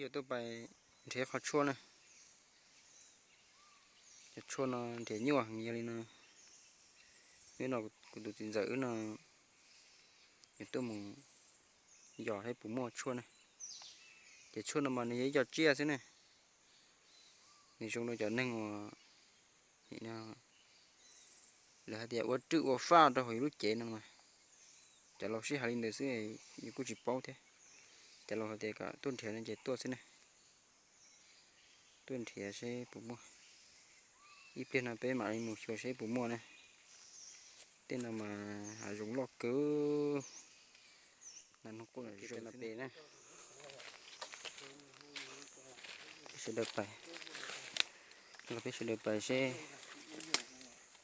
Yuav tuaj pais nrhiav qhov tshuaj na. Cov tshuaj no nrhiav nyuaj heev, yog li no, hnub no kuv tus txiv ntxawm wb no yuav tuaj mus yos saib puas muaj tshuaj na. Ces tshuaj no mas nws yog ib co tsiaj xwb ne, nws zoo rau cov neeg uas lawv hais tias ua rwj ua faj rau hauv yus lub cev no mas, cov laus sib hais li ntawd xwb, yus kuj tsis paub thiab. Cov laus hais tias kom tuaj nrhiav no ces tuaj xwb ne. Tuaj nrhiav seb puas muaj, ib pliag no peb mam li mus xyuas seb puas muaj na. Tej no mas hav zoov loj kawg. Nas noog quaj zom zaws no pem na. Peb sawv daws pais, los peb sawv daws pais seb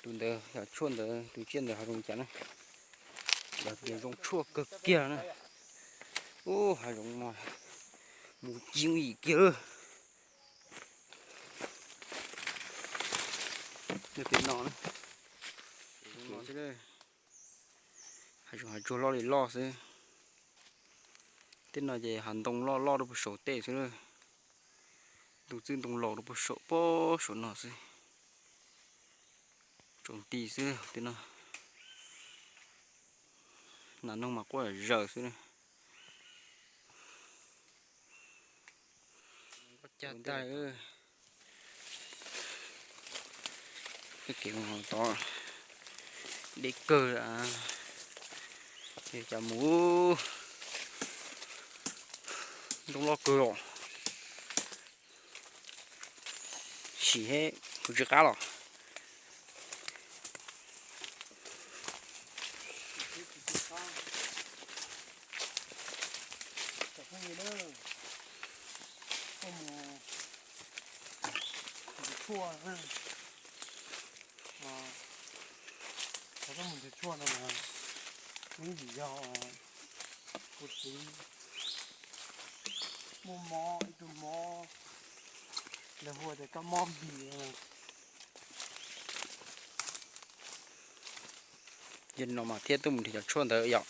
tus ntawd yog tshuaj ntawd, tus tsiaj ntawd hav zoov cas na. Lawv tias zoo tshuaj kawg kiag na. Ub, hav zoov no mus ci yim kiag lawm. Pem no, hav zoov hav tsuag loj li loj xwb. Tej no ces hav ntoo loj loj rau puag saum tej xwb. Ntoo txwj ntoo laus rau puag saum, puag saum no xwb. Tsaus nti xwb tej no. Nas noog mas quaj zaws xwb. Cag tag. Kev tod deb kawg, cas mus ntoo loj kawg os. Sim he, kuv tsis qab los. Tshuaj, qhov tuaj mus nrhiav tshuaj no mas ib yam yog kuv txiv muaj mob, ib tug mob lawv hu tias kab mob npis. Yog no mas thiaj tuaj mus nrhiav cov tshuaj ntawd yom.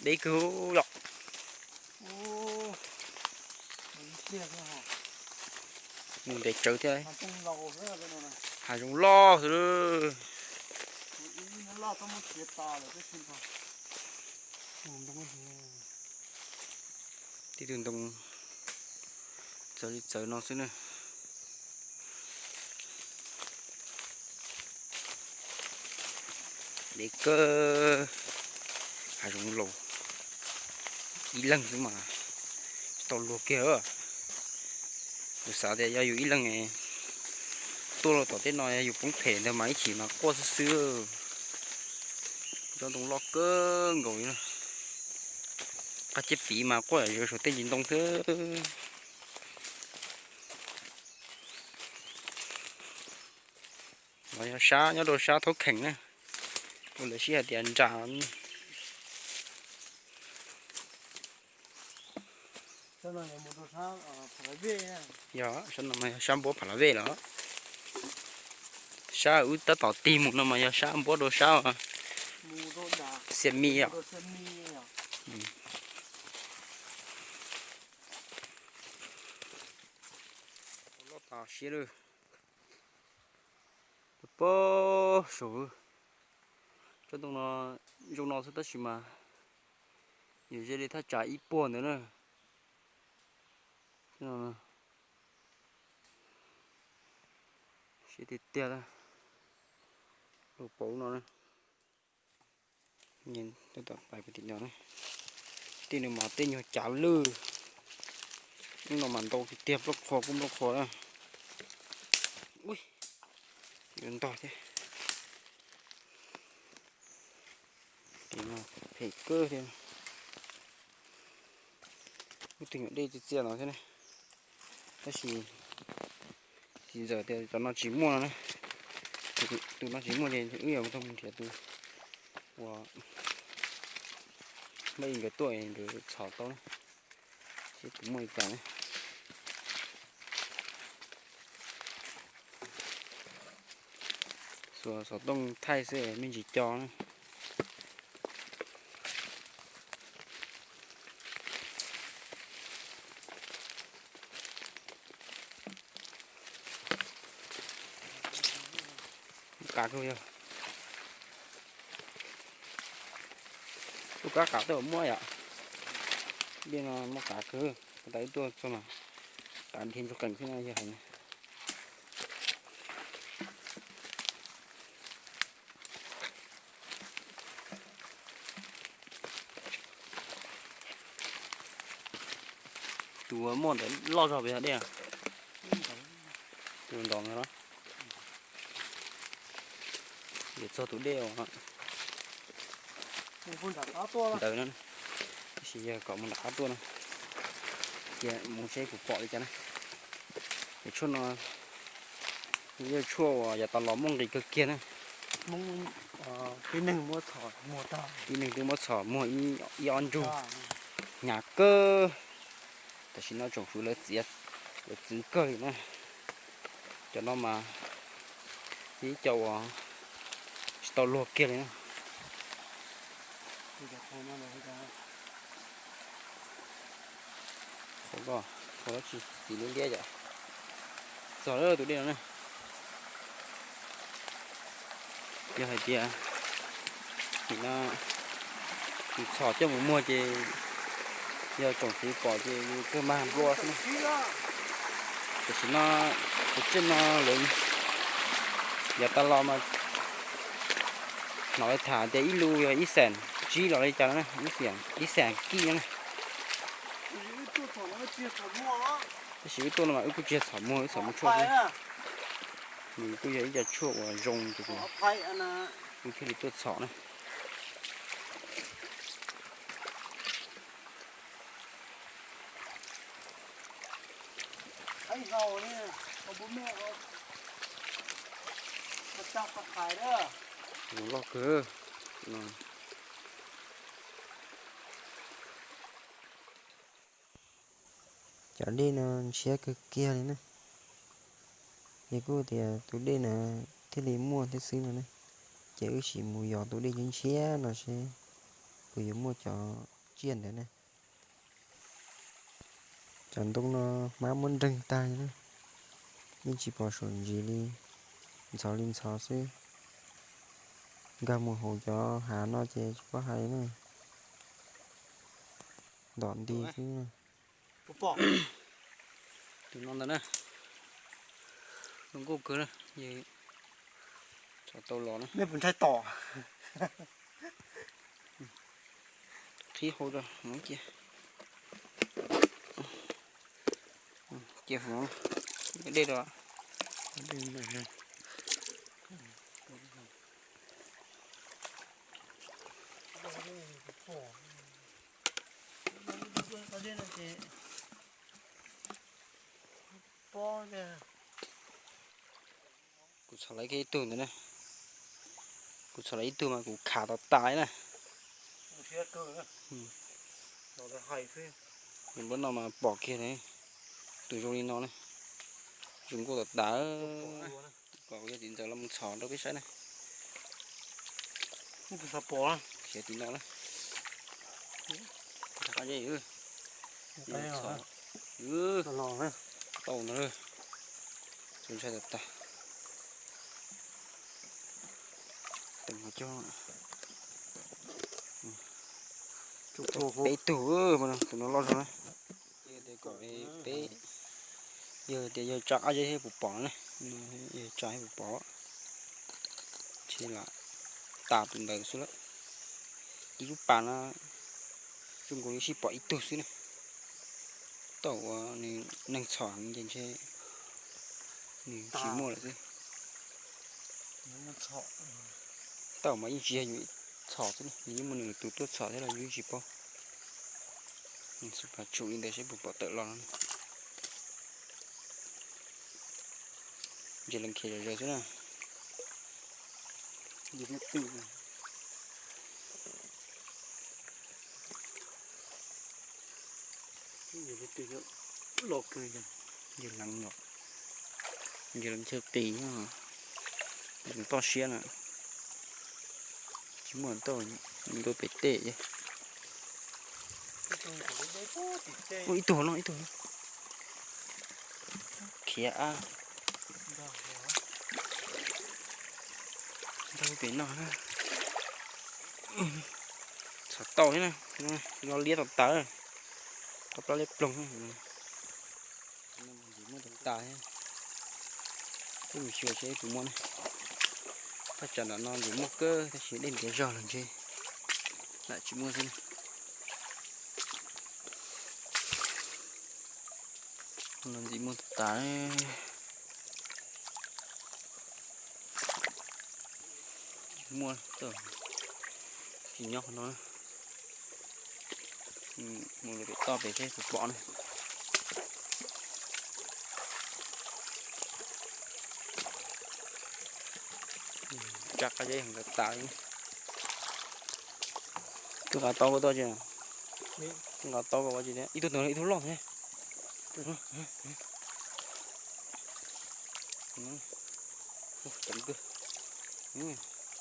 Deb kawg yom. Mus ntev tsawv thiab. Hav zoov loj xwb. Tib tug ntoo txawv li txawv no xwb na. Deb kawg, hav zoov laus, ib leeg xwb mas tsis tau luag kiag. Kuv xav tias yog yus ib leeg tuaj los tom tej no, yog yus poob phem ntawd mas ib chim mas quaj xwb xwb. Cov ntoo loj kawg nkaus li na. Qab ciab piv mas quaj yam zaws saum tej ntsis ntoo xwb. Los yog sab nyob rau sab thaub kheem na, ua lawv sib hais tias nra. Yog sab no mas yog sab npuab Pha La Vej los. Sab wb tab tom tig mus no mas yog sab npuab rau sab Xia Mi os. Loj tas siab lawm. Pab saum, tsob ntoo no zoo no xwb tab sis mas yus ze li thaj tsam ib puag ntawd na. Siab tiag tiag, lub paus no. Tab tom pais puag tim no, tej no mas tej nyuag cav lwj, lub no mas ntau tiag tiag, nplooj qhuav kuj nplooj qhuav na. Ua ntog thiab. Tim no phem kawg thiab. Lub twg nyuam dej txias txias no thiab ne. Tab sis txiv ntxawm tias cov no tsis muaj no na. Tus no tsis muaj ces wb yuav tau mus nrhiav tus uas Maj Ib nkawd tuaj nkawd txhom tau na, seb puas muaj li cas na. Txuas xov tooj thaij xwb me ntsis co na. Qav kawg yog. Tus kab qav twb muab yom. Dej no muab qav kawg, tas ib tuaj txog mas qav dhia ntsuag qees xwb no yog hais. Tus muaj ntawd loj zog pes yog dej. Tus ntawd no. Yuav txog tus dej ntawd no, tab sis yog kom mus nram qab tuaj no, cia mus seb puas pom li cas na. Ces tshuaj no yog tshuaj uas yav tas los muaj nqis kawg kiag na. Tib neeg twb muab txhom muag ib ob ntsug, hnyav kawg. Tam sim no tsoom fwv lawv txiav, lawv txwv kawg li na. Cov no mas ib co uas tsis tau luag kiag li na. Qhov ko, qhov tsis txiv liab liab yom. Txog lawm tus dej no na. Yog hais tias nim no yus txhom coj mus muag ces yog tsoom fwv pom ces yus kawg mag nplua xwb na. Tam sim no tus tsiaj no lawv yav tas los mas hnov lawv tham tias ib lub yog ib xees tsib los li cas no na, ib xees kij no na. Tab sis wb tuaj no mas wb kuj tsis yog txhom muag, wb txhom muag tshuaj xwb. Nws kuj yog ib co tshuaj uas zoo ces wb thiaj li tuaj txhom na. Zoo loj kawg. Cov dej no ntshiab kawg kiag li na. Ces kuj tias tus dej na thiaj li muaj thiab xwb no ne. Ces wb sim mus yos tus dej ntshiab ntshiab no seb puas yuav muaj cov tsiaj ntawd ne. Cov ntoo no hmab muab nreeg tag li na, yeej tsis pom saum ntsis li, ntxhov li ntxhov xwb. Nkag mus hauv cov hav no ces tsis paub hais li na, ntom nti xwb. Tus no ntawd na, zoo nkauj kawg na, txhom tau los na. Qhib hau rau cia, cia hauv dej rau. Kuv txhom lawv kiag ib tug ntawd na. Kuv txhom lawv ib tug mas kuv khav tas tas li na. Npawb no mas pom kiag li, tus zoo li no na, zoo nkauj tas tas. Kom kuv yog txiv ntxawm los mus txhom rau peb saib na. Khiav tim no na. Tau ntawd, ntshai tas tas. Peb tug, tus no loj zog na. Yog tias kom peb, yog tias yawg tsa qab zeb thiab puas pom no ne, yawg tsa thiab puas pom. Tsis lam tas tus ntawd xwb lawm. Ib lub pas no zoo nkaus li sib pom ib tug xwb na. Thaum uas nws neeg txhom heev ces ntshe nws tsis muaj lawm xwb. Thaum mas yeej tsis yog yus txhom xwb, nws yeej muaj nws tus tuaj txhom thiab los yus yeej tsis paub. Nws xub pas tsum li ntawd seb puas pom tawm los no. Ntsia lees khiav zom zaws xwb na. Ntsia lees chaw qis, Toj siab na, tsis muaj tau, ntu pem tej. Ib tug no, ib tug no. Khiav ab, nrog pem no. Txhom tau thiab na, lo liab tau tawv, tau plab liab ploog. Ntxim muaj tau tas thiab. Twb mus xyuas seb puas muaj ne. Thaj tsam nram no ntxim muaj kawg tab sis dej ntiav zog los ntshe lam tsis muaj xwb na. Ntxim muaj tau tas. Muaj, tsis nyob qhov no. Mus lawm pem toj pem seb puas pom na. Tsa qab zeb nkawd tas li. Twb nqa tau koj tuaj tsis? Twb nqa tau koj ua tsis thiab? Ib tug ntawd ib tug loj thiab.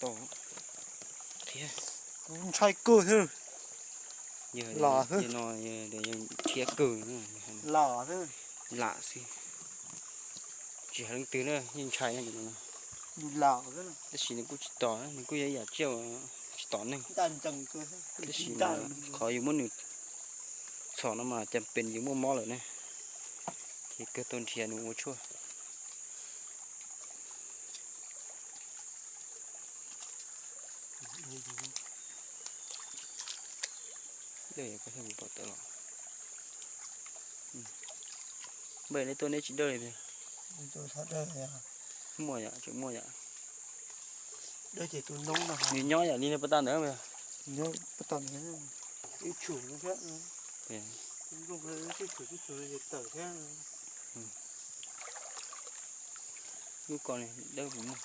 Tau, qhia, kuv ntshai kawg thiab. Los xwb. Qhia kawg, los xwb. Lam xwb. Tsis hais leej twg na, yeej ntshai na. Tab sis nws kuj tsis tom, nws kuj yog ib yam tsiaj tsis tom neeg. Tab sis qhov yus muab nws txhom no mas cas pes yus muaj mob lawm ne, ces kawg tau nrhiav nws ua tshuaj. Dawj, koj thiaj pom tawm los. Npaj neb tuaj neb tsis dawj li. Muaj yom, tseem muaj yom. Nws nyob yam li pab tag ntawd. Lub ko dawb puas muaj?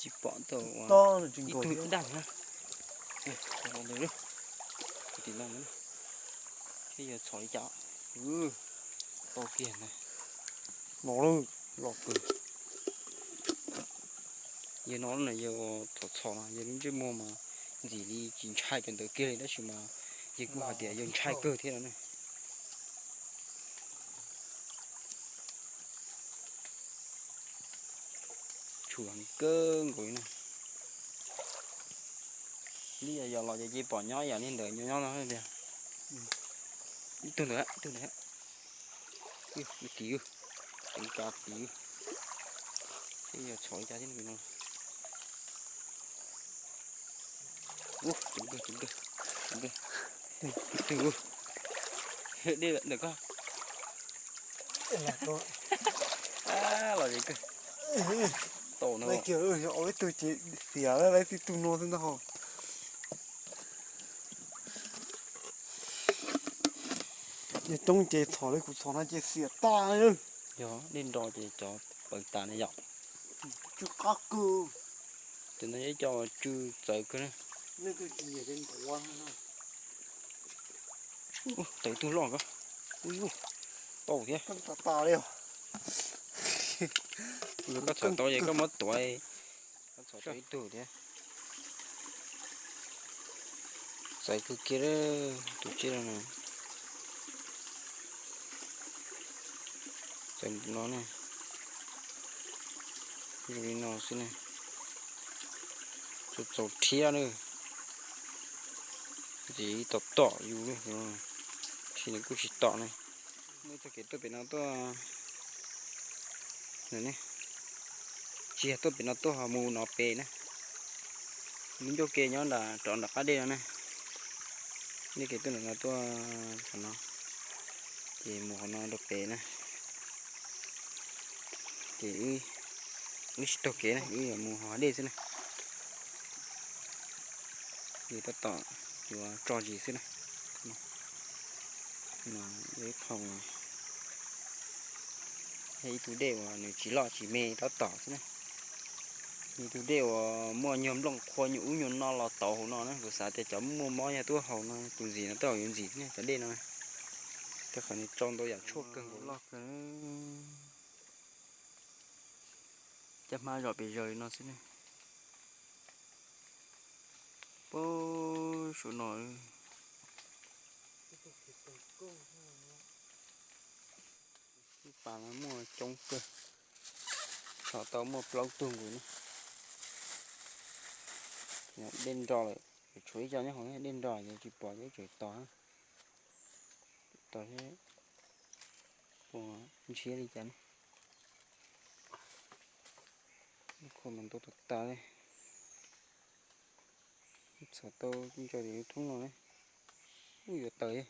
Tsis pom tau. Ib tug daj na. Tim no, seb yog txhom li cas. Tau kiag na. No los kawg. Yog no na, yog txhom txhom no yog lub ntsej muag mas ntxim li tsis ntshai cov ntawd kiag li tab sis mas yog kuj hais tias yog ntshai kawg thiab no na. Tshua heev kawg nkaus li na. Li yog los ces cia pom nyob yam li ntawd nyob nyob no tiag. Ib tug ntawd, ib tug ntawd. Ub, ib kis, ceev kis, seb yog txhom li cas thiab no. Ub, ceev kawg, ceev kawg, ceev kawg. Ib tug, dej ntawm koj. Los ces kawg. Tau no. Ib tug ces xiam lawm, ib tug no xwb ntag. Coob ces txhom li kuv txhom no ces xiam tag. Yog dej nro ces cov paws tas na yom. Tsw qab kawg. Tus no yog ib co tsw txawv kawg na. Tau ib tug loj ko. Tau thiab. Koj txhom tau ces koj muab tuav, koj txhom tau ib tug thiab. Txawv kawg kiag tus tsiaj no. Txawv no ne, zoo li no xwb ne. Txaus txaus rhiab na. Ntxim tom tom yus li, tsis nws kuj tsis tom ne. Muaj ib txoj kev tuaj pem no tuaj, tsis yog tuaj pem no tuaj ho mus no pem na. Lub ncauj ke nyob nram rov nram qab dej no na. Nej kev tuaj nram no tuaj qhov no, ces mus qhov no rau pem na. Ces wb tsis taug kev na, wb yuav mus hauv dej xwb na. Ces tab tom yuav tso zis xwb na. Mas ib qho, yog ib tug dej uas nws tsis loj tsis me tab tom xwb na. Ib tug dej uas muaj nyuag nplooj qhua nyuag ub nyuag no los tauv hauv no na, kuv xav tias cov muaj mob yog tuaj haus no tus ntxim no twb yuav ntxim ne cov dej no. Tej qhov no tsau ntau yam tshuaj kawg nkaus loj kawg. Caj hmab zom pes zaws li no xwb ne. Puag saum no, lub pas no muaj coob kawg, txhom tau muaj plaub tug nkaus ne. Dej nro lawm, tshuav ib co nyob hauv, dej nro ces tsis pom, ces tseem tos, tos seb puas ntshiab li cas ne. Lub khuam mas ntau tas tas li. Txhom tau ntso tim lub thoob no ne. Ub, yuav tawm.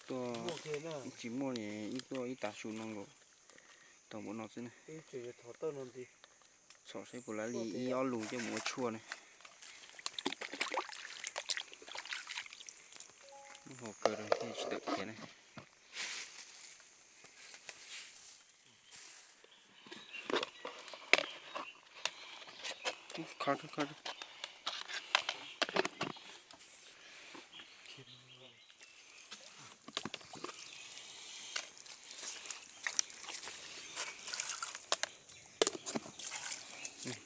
Tuaj, tsis muaj li, ib tuaj ib tav su no nkaus, tau npaum no xwb ne. Txhom saib puas laib li ib ob lus coj mus ua tshuaj ne. Lub hauv kawg rau thiaj tsis tawm khiav ne. Khob, khob.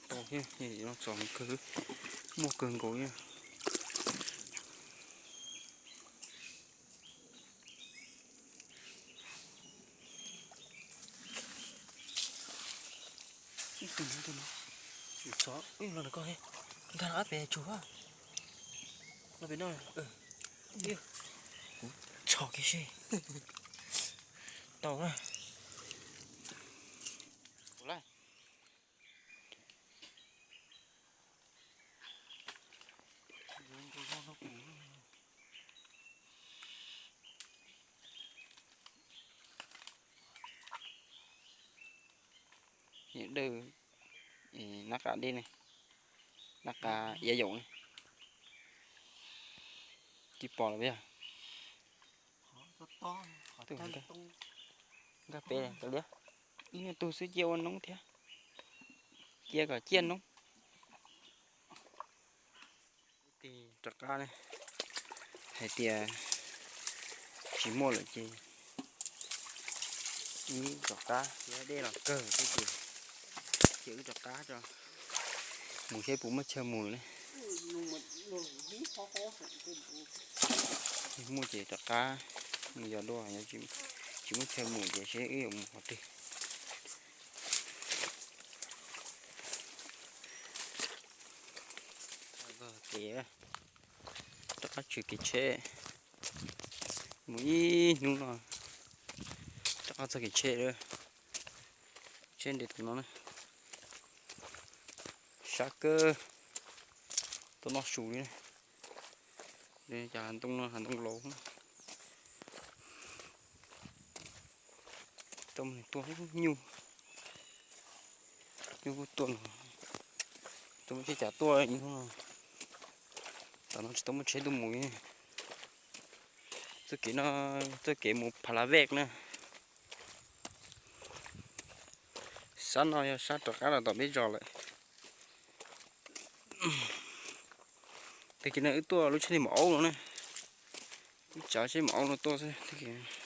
Tau thiab, no txom kawg, muaj kawg nkaus thiab. Ib tug no, tus no, txov, ib los nrog koj, nkag los pem tsuag, los pem no, kuv txhom kiag seb. Tau na. Dawj, nab qa dej ne, nab qa iav yaum ne. Tsis pom lawm yog. Nkag pem tau liab, ib nyuag tug xwb cia ua noob thiab, cia kom ciaj noob. Rov qab ne, hais tias tsis muaj lawm ces wb rov qab, dej los kawg thiab ces, ces wb rov qab tso, mus seb puas muaj chaw mus ne. Muaj ces rov qab mus yos dua, tsis muaj chaw mus ces seb wb yuav mus qhov twg. Kev, rov qab tshwm kev tsheb, mus ib hnub no rov qab txog kev tsheb lawm. Tsheb nres tom no na, sab kawg, tau noj su li. Cov hav ntoo no hav ntoo laus. Tau mus tua nyuj, nyuj kuj tuaj no, tau muaj tsheb cas tuaj hnub no. Tam no tsis tau muaj tsheb tuaj mus li. Txoj kev no, txoj kev mus Phalavej na. Sab no yog sab rov qab los tom peb zos lawm. Tag kis no wb tuaj lub tsheb maum aub no na, wb tsav tsheb maum aub no tuaj xwb.